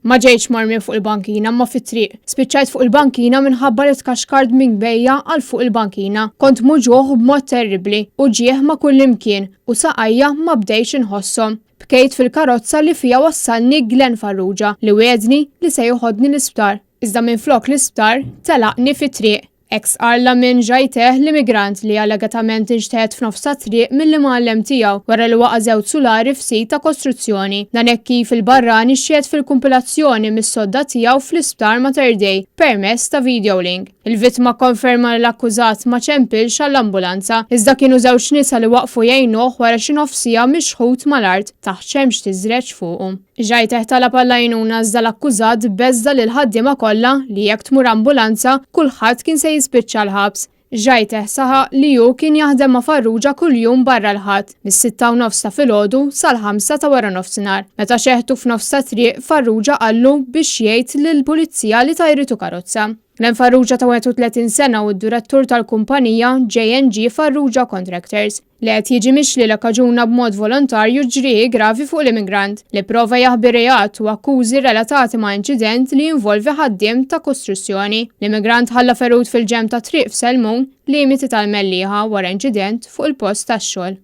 Ma ġejtx mormi fuq il-bankina imma fit-triq. Spiċċajt fuq il-bankina minħabba li tkaxkart minn bejja għal fuq il-bankina. Kont muġugħ b'mod terribbli, uġigħ ma' kullimkien u saqajja ma bdejtx inħosshom. Bkejt fil-karozza li fiha wassalni Glenn Farrugia li wiegħdni li se joħodni l-isptar. Iżda minflok l-isptar, telaqni fit-triq. Hekk stqarr Lamin Jaiteh, l-immigrant li allegatament inxteħet f'nofs ta' triq mill-imgħallem tiegħu wara li waqa' żewġ sulari f'sit ta' kostruzzjoni. Dan hekk kif il-barrani xehed fil-kumpilazzjoni mis-sodda tiegħu fl-Isptar Mater Dei permezz ta' video link. Il-vittma kkonferma li l-akkużat ma ċempilx għall-ambulanza, iżda kienu żewġ nisa li waqfu jgħinuh wara xi nofs siegħa mixħut mal-art taħt xemx tiżreġ fuqu. Jaiteh talab għall-għajnuna iżda l-akkużat beżża' lill-ħaddiema kollha li jekk tmur ambulanza kulħadd kien se jispiċċa l-ħabs. Jaiteh saħaq li hu kien jaħdem ma' Farrugia kuljum barra l-ħadd, mis-sitta u nofs ta' filgħodu sal-ħamsa ta' waranofsinhar. Meta xeħtu f'nofs ta' triq, Farrugia qallu biex jgħid lill-pulizija li tajritu karozza. Glenn Farrugia ta' 31 sena u d-direttur tal-kumpanija J&G Farrugia Contractors, li qed jiġi mixli li kkaġuna b'mod volontarju ġrieħi gravi fuq l-immigrant, li pprova jaħbi reat u akkużi relatati ma' inċident li jinvolvi ħaddiem ta' kostruzzjoni. L-immigrant ħalla ferut fil-ġenb tat-triq f'Selmun, limiti tal-Mellieħa, wara inċident fuq il-post tax-xogħol.